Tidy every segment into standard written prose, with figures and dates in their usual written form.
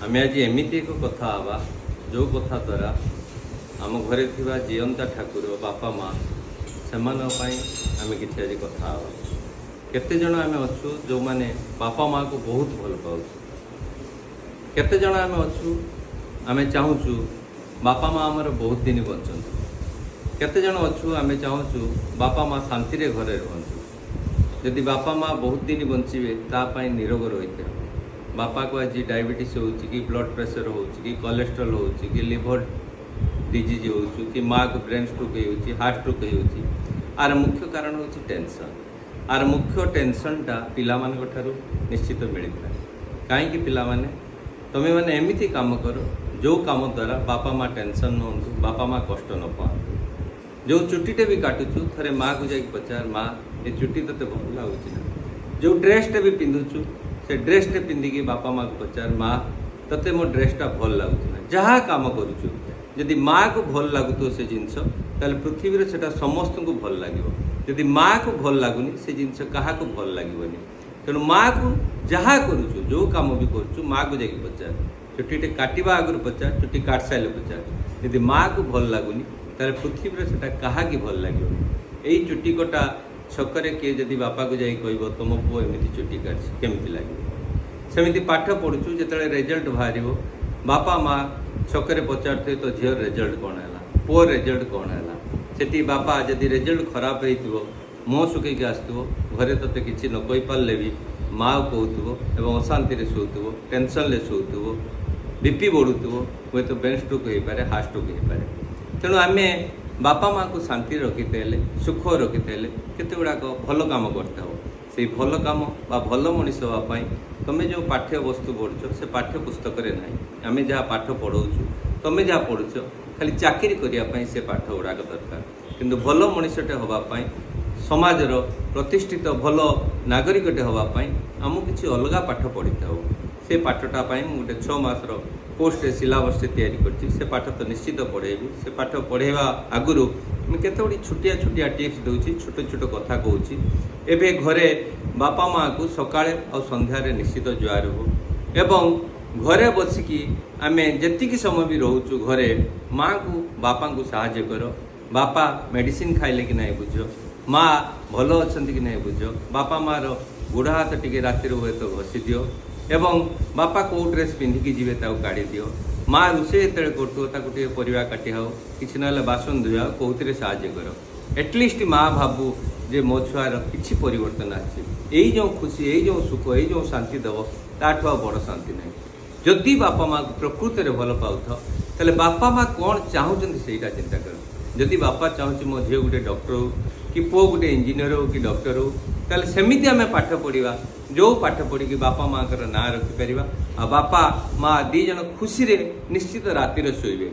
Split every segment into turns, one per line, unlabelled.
ଆମେ ଆଜି ଏମିତି ଏକ କଥା ହେବା ଯେଉଁ କଥା ଦ୍ୱାରା ଆମ ଘରେ ଥିବା ଜିଅନ୍ତା ଠାକୁର ବାପା ମା ସେମାନଙ୍କ ପାଇଁ ଆମେ କିଛି ଆଜି କଥା ହେବା। କେତେଜଣ ଆମେ ଅଛୁ ଯେଉଁମାନେ ବାପା ମାଆକୁ ବହୁତ ଭଲ ପାଉଛୁ? କେତେଜଣ ଆମେ ଅଛୁ ଆମେ ଚାହୁଁଛୁ ବାପା ମା ଆମର ବହୁତ ଦିନ ବଞ୍ଚନ୍ତୁ? କେତେଜଣ ଅଛୁ ଆମେ ଚାହୁଁଛୁ ବାପା ମା ଶାନ୍ତିରେ ଘରେ ରୁହନ୍ତୁ? ଯଦି ବାପା ମା ବହୁତ ଦିନ ବଞ୍ଚିବେ ତା ପାଇଁ ନିରୋଗ ରହିତେ ହେବ। ବାପାକୁ ଆଜି ଡାଇବେଟିସ୍ ହେଉଛି କି ବ୍ଲଡ଼ ପ୍ରେସର ହେଉଛି କି କୋଲେଷ୍ଟ୍ରଲ୍ ହେଉଛି କି ଲିଭର ଡିଜିଜ୍ ହେଉଛି କି ମାଆକୁ ବ୍ରେନ୍ ଷ୍ଟ୍ରୋକ୍ ହେଉଛି, ହାର୍ଟ ଷ୍ଟ୍ରୋକ୍ ହେଉଛି, ଆର ମୁଖ୍ୟ କାରଣ ହେଉଛି ଟେନସନ୍। ଆର ମୁଖ୍ୟ ଟେନସନ୍ଟା ପିଲାମାନଙ୍କ ଠାରୁ ନିଶ୍ଚିତ ମିଳିଥାଏ। କାହିଁକି ପିଲାମାନେ, ତୁମେମାନେ ଏମିତି କାମ କର ଯେଉଁ କାମ ଦ୍ୱାରା ବାପା ମା ଟେନସନ୍ ନ ହୁଅନ୍ତୁ, ବାପା ମା କଷ୍ଟ ନ ପାଆନ୍ତୁ। ଯେଉଁ ଚୁଟିଟେ ବି କାଟୁଛୁ ଥରେ ମାଆକୁ ଯାଇକି ପଚାର, ମା ଏ ଚୁଟି ତୋତେ ଭଲ ଲାଗୁଛି ନା? ଯେଉଁ ଡ୍ରେସ୍ଟେ ବି ପିନ୍ଧୁଛୁ ସେ ଡ୍ରେସ୍ଟେ ପିନ୍ଧିକି ବାପା ମାଆକୁ ପଚାର, ମା ତୋତେ ମୋ ଡ୍ରେସ୍ଟା ଭଲ ଲାଗୁଛି ନା? ଯାହା କାମ କରୁଛୁ ଯଦି ମାଆକୁ ଭଲ ଲାଗୁଥିବ ସେ ଜିନିଷ, ତାହେଲେ ପୃଥିବୀରେ ସେଟା ସମସ୍ତଙ୍କୁ ଭଲ ଲାଗିବ। ଯଦି ମାଆକୁ ଭଲ ଲାଗୁନି ସେ ଜିନିଷ କାହାକୁ ଭଲ ଲାଗିବନି। ତେଣୁ ମାଆକୁ ଯାହା କରୁଛୁ, ଯେଉଁ କାମ ବି କରୁଛୁ, ମାଆକୁ ଯାଇକି ପଚାର। ଚୁଟିଟେ କାଟିବା ଆଗରୁ ପଚାର, ଚୁଟି କାଟି ସାରିଲେ ପଚାର। ଯଦି ମାଆକୁ ଭଲ ଲାଗୁନି ତାହେଲେ ପୃଥିବୀରେ ସେଟା କାହାକି ଭଲ ଲାଗିବନି। ଏଇ ଚୁଟି କଟା ଛକରେ କିଏ ଯଦି ବାପାକୁ ଯାଇ କହିବ ତୁମ ପୁଅ ଏମିତି ଚୁଟି କାଟିଛି, କେମିତି ଲାଗିବ? ସେମିତି ପାଠ ପଢ଼ୁଛୁ, ଯେତେବେଳେ ରେଜଲ୍ଟ ବାହାରିବ ବାପା ମା ଛକରେ ପଚାରୁଥିବେ ତୋ ଝିଅର ରେଜଲ୍ଟ କ'ଣ ହେଲା, ପୁଅର ରେଜଲ୍ଟ କ'ଣ ହେଲା। ସେଠି ବାପା ଯଦି ରେଜଲ୍ଟ ଖରାପ ହେଇଥିବ ମୁହଁ ଶୁଖେଇକି ଆସୁଥିବ, ଘରେ ତୋତେ କିଛି ନ କହିପାରିଲେ ବି ମା କହୁଥିବ ଏବଂ ଅଶାନ୍ତିରେ ଶୋଉଥିବ, ଟେନସନ୍ରେ ଶୋଉଥିବ, ବିପି ବଢ଼ୁଥିବ, ହୁଏତ ବ୍ରେନ୍ ଷ୍ଟ୍ରୋକ୍ ହେଇପାରେ, ହାର୍ଟ ଷ୍ଟ୍ରୋକ୍ ହେଇପାରେ। ତେଣୁ ଆମେ ବାପା ମାଆକୁ ଶାନ୍ତିରେ ରଖିତେ ହେଲେ, ସୁଖ ରଖିତେ ହେଲେ କେତେ ଗୁଡ଼ାକ ଭଲ କାମ କରିତେ ହେବ। ସେଇ ଭଲ କାମ ବା ଭଲ ମଣିଷ ହେବା ପାଇଁ ତୁମେ ଯେଉଁ ପାଠ୍ୟ ବସ୍ତୁ ପଢ଼ୁଛ ସେ ପାଠ୍ୟ ପୁସ୍ତକରେ ନାହିଁ। ଆମେ ଯାହା ପାଠ ପଢ଼ଉଛୁ, ତୁମେ ଯାହା ପଢ଼ୁଛ, ଖାଲି ଚାକିରି କରିବା ପାଇଁ ସେ ପାଠ ଗୁଡ଼ାକ ଦରକାର। କିନ୍ତୁ ଭଲ ମଣିଷଟେ ହେବା ପାଇଁ, ସମାଜର ପ୍ରତିଷ୍ଠିତ ଭଲ ନାଗରିକଟେ ହେବା ପାଇଁ ଆମକୁ କିଛି ଅଲଗା ପାଠ ପଢ଼ିତେ ହେବ। ସେ ପାଠଟା ପାଇଁ ମୁଁ ଗୋଟେ 6 ମାସର କୋର୍ସରେ ସିଲାବସ୍ଟେ ତିଆରି କରିଛି। ସେ ପାଠ ତ ନିଶ୍ଚିତ ପଢ଼େଇବି। ସେ ପାଠ ପଢ଼େଇବା ଆଗରୁ ମୁଁ କେତେ ଗୁଡ଼ିଏ ଛୋଟିଆ ଛୋଟିଆ ଟିପ୍ସ ଦେଉଛି, ଛୋଟ ଛୋଟ କଥା କହୁଛି। ଏବେ ଘରେ ବାପା ମାଆକୁ ସକାଳେ ଆଉ ସନ୍ଧ୍ୟାରେ ନିଶ୍ଚିତ ଜୁହାର ହେବ ଏବଂ ଘରେ ବସିକି ଆମେ ଯେତିକି ସମୟ ବି ରହୁଛୁ ଘରେ, ମାଆକୁ ବାପାଙ୍କୁ ସାହାଯ୍ୟ କର। ବାପା ମେଡ଼ିସିନ ଖାଇଲେ କି ନାହିଁ ବୁଝ, ମା ଭଲ ଅଛନ୍ତି କି ନାହିଁ ବୁଝ, ବାପା ମାଆର ଗୋଡ଼ ହାତ ଟିକେ ରାତିରେ ହୁଏତ ଘଷି ଦିଅ ଏବଂ ବାପା କେଉଁ ଡ୍ରେସ୍ ପିନ୍ଧିକି ଯିବେ ତାକୁ କାଢ଼ି ଦିଅ। ମା ରୋଷେଇ ଯେତେବେଳେ କରୁଥିବ ତାକୁ ଟିକେ ପରିବା କାଟି ହଉ, କିଛି ନହେଲେ ବାସନ ଧୋଇବା, କେଉଁଥିରେ ସାହାଯ୍ୟ କର। ଆଟଲିଷ୍ଟ ମା ଭାବୁ ଯେ ମୋ ଛୁଆର କିଛି ପରିବର୍ତ୍ତନ ଆସିଛି। ଏଇ ଯେଉଁ ଖୁସି, ଏଇ ଯେଉଁ ସୁଖ, ଏଇ ଯେଉଁ ଶାନ୍ତି ଦେବ, ତାଠୁ ଆଉ ବଡ଼ ଶାନ୍ତି ନାହିଁ। ଯଦି ବାପା ମାଆକୁ ପ୍ରକୃତରେ ଭଲ ପାଉଥାଅ ତାହେଲେ ବାପା ମା କ'ଣ ଚାହୁଁଛନ୍ତି ସେଇଟା ଚିନ୍ତା କର। ଯଦି ବାପା ଚାହୁଁଛି ମୋ ଝିଅ ଗୋଟେ ଡକ୍ଟର ହଉ କି ପୁଅ ଗୋଟେ ଇଞ୍ଜିନିୟର ହଉ କି ଡକ୍ଟର ହଉ, ତାହେଲେ ସେମିତି ଆମେ ପାଠ ପଢ଼ିବା ଯେଉଁ ପାଠ ପଢ଼ିକି ବାପା ମାଆଙ୍କର ନାଁ ରଖିପାରିବା। ଆଉ ବାପା ମା 2 ଜଣ ଖୁସିରେ ନିଶ୍ଚିତ ରାତିରେ ଶୋଇବେ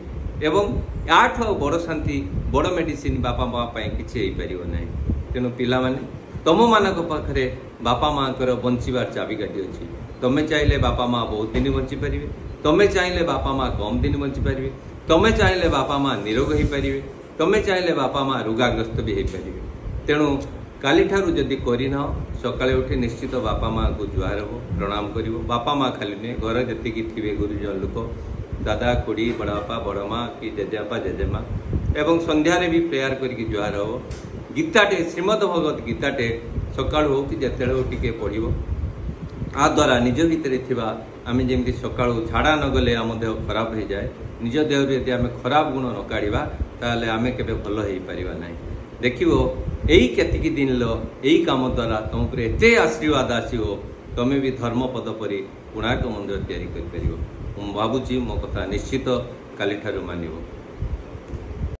ଏବଂ ୟାଠୁ ଆଉ ବଡ଼ ଶାନ୍ତି, ବଡ଼ ମେଡ଼ିସିନ ବାପା ମା ପାଇଁ କିଛି ହେଇପାରିବ ନାହିଁ। ତେଣୁ ପିଲାମାନେ, ତୁମମାନଙ୍କ ପାଖରେ ବାପା ମାଆଙ୍କର ବଞ୍ଚିବାର ଚାବିକାଠି ଅଛି। ତୁମେ ଚାହିଁଲେ ବାପା ମା ବହୁତ ଦିନ ବଞ୍ଚିପାରିବେ, ତୁମେ ଚାହିଁଲେ ବାପା ମା କମ୍ ଦିନ ବଞ୍ଚିପାରିବେ, ତୁମେ ଚାହିଁଲେ ବାପା ମା ନିରୋଗ ହେଇପାରିବେ, ତୁମେ ଚାହିଁଲେ ବାପା ମା ରୋଗାଗ୍ରସ୍ତ ବି ହେଇପାରିବେ। ତେଣୁ କାଲିଠାରୁ ଯଦି କରିନାହ, ସକାଳେ ଉଠି ନିଶ୍ଚିତ ବାପା ମାଆକୁ ଜୁହାର ହେବ, ପ୍ରଣାମ କରିବ। ବାପା ମା ଖାଲି ନୁହେଁ, ଘରେ ଯେତିକି ଥିବେ ଗୁରୁଜନ ଲୋକ, ଦାଦା, ଖୁଡ଼ି, ବଡ଼ ବାପା, ବଡ଼ ମା କି ଜେଜେବାପା, ଜେଜେମା, ଏବଂ ସନ୍ଧ୍ୟାରେ ବି ପ୍ରେୟାର କରିକି ଜୁହାର ହେବ। ଗୀତାଟେ, ଶ୍ରୀମଦ ଭଗବତ ଗୀତାଟେ ସକାଳୁ ହଉ କି ଯେତେବେଳେ ହଉ ଟିକେ ପଢ଼ିବ। ଆ ଦ୍ୱାରା ନିଜ ଭିତରେ ଥିବା, ଆମେ ଯେମିତି ସକାଳୁ ଝାଡ଼ା ନ ଗଲେ ଆମ ଦେହ ଖରାପ ହେଇଯାଏ, ନିଜ ଦେହରୁ ଯଦି ଆମେ ଖରାପ ଗୁଣ ନ କାଢ଼ିବା ତାହେଲେ ଆମେ କେବେ ଭଲ ହେଇପାରିବା ନାହିଁ। ଦେଖିବ ଏଇ କେତିକି ଦିନର ଏଇ କାମ ଦ୍ୱାରା ତୁମ ଉପରେ ଏତେ ଆଶୀର୍ବାଦ ଆସିବ, ତୁମେ ବି ଧର୍ମପଦ ପରି କୋଣାର୍କ ମନ୍ଦିର ତିଆରି କରିପାରିବ। ମୁଁ ଭାବୁଛି ମୋ କଥା ନିଶ୍ଚିତ କାଲିଠାରୁ ମାନିବ।